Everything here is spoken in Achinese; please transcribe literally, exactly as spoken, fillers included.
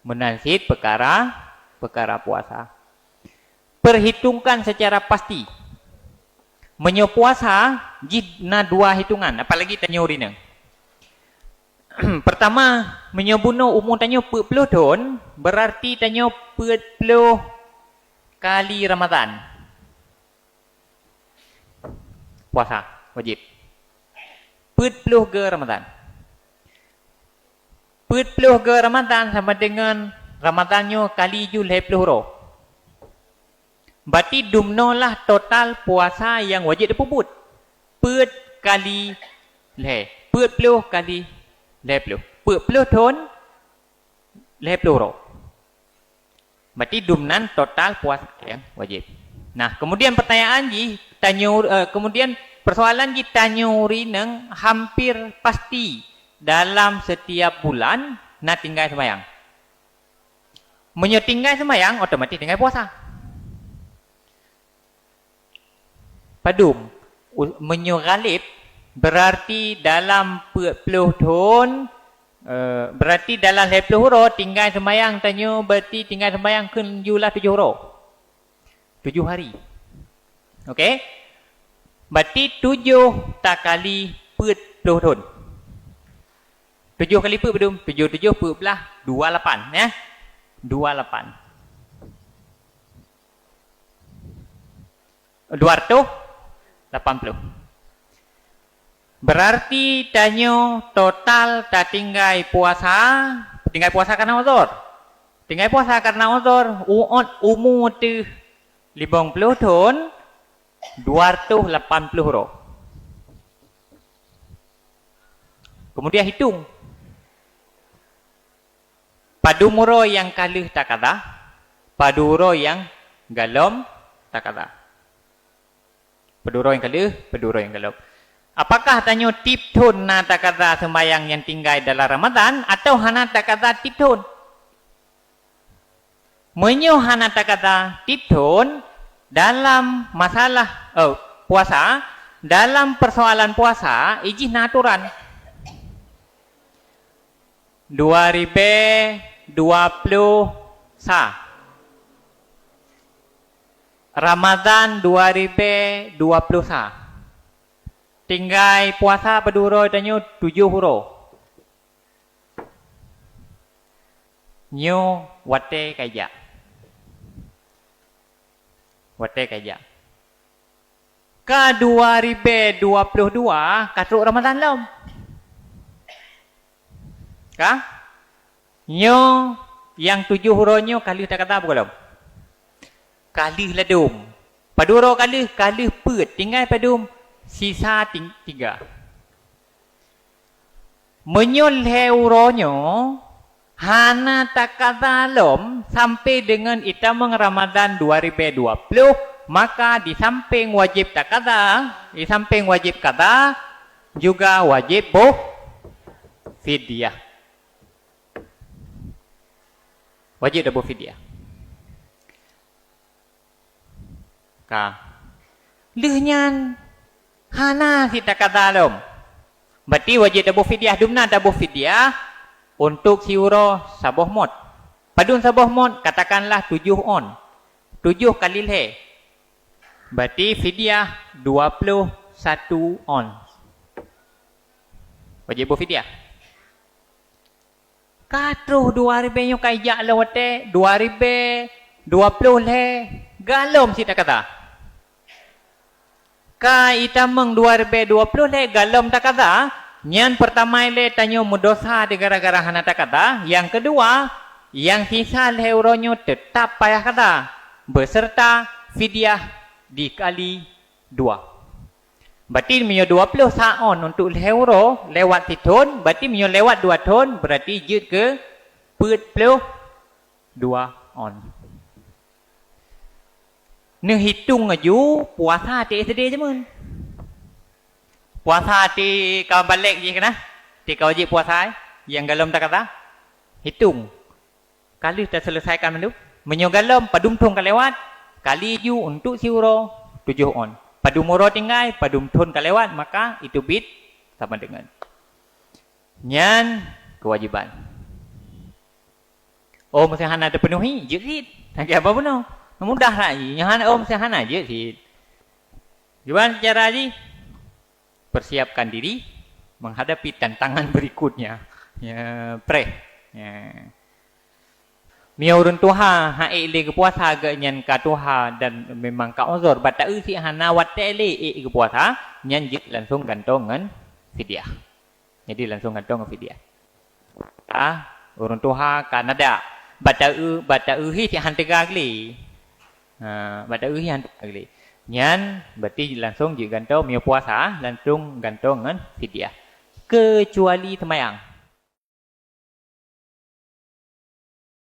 Meunan cit peukara, peukara puasa. Perhitungkan secara pasti. Meunyoe puasa jih na dua hitungan, apalagi tanyoe ureueng inong. Pertama, meunyoe bunoe umu tanyoe peuet ploh thon, berarti tanyoe peuet ploh kali Ramadhan. Puasa wajib. Peuet ploh ge Ramadhan. Peuet ploh ge Ramadhan sama dengan Ramadhan nyoe kali ju lhèe ploh uroe. Berarti dumnoe lah total puasa nyang wajéb teupeubuet. Peuet kali lhèe, peuet ploh kali lhèe ploh. Peuet ploh thon lhèe ploh uroe. Berarti dumnan total puasa nyang wajéb. Nah, kemudian pertanyaan jih, tanyoe, eh, kemudian persoalan jih, tanyoe ureueng inong hampir pasti dalam setiap bulan na tinggai seumayang. Meunyoe tinggai seumayang, otomatis tinggai puasa. Padum, u-, meunyoe ghalib, berarti dalam peuet ploh thon, eh, berarti dalam lhèe ploh uroe tinggai seumayang tanyoe, berarti tinggai seumayang kheun ju lah tujoh uroe. Tujoh hari. Oke? Berarti tujoh takali peuet ploh thon. Tujoh kali peuet padum? Tujoh tujoh peuet blah, dua lapan, ya. Dua lapan. Dua ratus lapan puluh. Berarti tanyoe total tatinggai puasa, tinggai puasa karena uzur. Tinggai puasa karena uzur, uot umu teuh limong ploh thon, dua ratus lapan puluh uroe. Kemudian hitung. Padum uroe nyang ka lheueh takada, padum uroe nyang golom takada. Padum uroe nyang ka lheueh, padum uroe nyang golom. Apakah tanyoe tiep thon na takada seumayang nyang tinggai dalam Ramadhan, atau hana takada tiep thon? Meunyoe hana takada tiep thon, dalam masalah, oh, puasa, dalam persoalan puasa, ijih na aturan. Dua ribèe dua ploh sa. Ramadhan dua ribèe dua ploh sa. Tinggai puasa padum uroe tanyoe? Tujoh uroe. Nyoe watèe ka ijak. Watèe ka ijak. Ka dua ribèe dua ploh dua ka trok Ramadhan lom. Ka? Nyoe nyang tujoh uroe nyoe ka lheueh takada peue goh lom? Ka lheueh ladôm. Padum uroe ka lheueh? Ka lheueh peuet. Tinggai padum? Sisa ting-, tiga. Meunyoe lhèe uroe nyoe hana takada lom sampai deungon itamong Ramadhan dua ribèe dua ploh, maka di sampéng wajéb takada, di sampéng wajéb kada, juga wajéb boh fidyah. Wajéb taboh fidyah. Ka. Lheueh nyan hana cit takada lom. Berarti wajéb taboh fidyah. Dumna taboh fidyah untuk siuroe saboh mot. Padum saboh mot? Katakanlah tujoh ons. Tujoh kali lhèe. Berarti fidyah dua ploh satu ons. Wajéb boh fidyah. Ka troh dua ribèe nyoe ka ijak lom watèe, dua ribèe dua ploh lhèe, golom cit takada. Ka itamong dua ribèe dua ploh lhèe golom takada, nyan peurtama ilèe tanyoe meudosa di gara-gara hana takada, nyang keudua, nyang sisa lhèe uroe nyoe teutap payah kada, beuseureuta fidyah dikali dua. Berarti meunyoe dua ploh sa ons untuk lhèe uroe lewat sithon, berarti meunyoe lewat dua thon, berarti jeuet keu peuet ploh dua ons. Neuhitong laju puasa até S D jameun. Puasa até ka balék jih keunan, até ka wajéb puasa, eh, nyang golom takada. Hitong. Ka lheueh taseuleusaikan mandum. Meunyoe golom, padum thon ka lewat, kali ju untuk siuroe tujoh ons. Padum uroe tinggai, padum thon ka lewat, maka itu bit sama dengan. Nyan keuwajéban. Oh, meusé hana teupenuhi, jeuet cit. Lagèe apa bunoe? Mudah that jih. Nyoe hana, oh, meusé hana, jeuet cit. Kiban cara jih, persiapkan diri menghadapi tantangan berikutnya. Ya, preh. Ya. Meunyoe ureueng tuha han ék lé geupuasa, geuh nyan ka tuha dan memang ka uzur, bak taeu cit hana watèe lé ék geupuasa, nyan jeuet langsung gantoe ngon fidyah. Jadi langsung gantoe ngon fidyah. Ah, ureueng tuha ka nadak. Bak taeu, bak taeu hi cit han teuga glé. Ha, bak taeu hi han teuga glé. Nyan berarti langsung jeuet gantoe, meunyoe puasa, langsung gantoe ngon fidyah. Keucuali seumayang.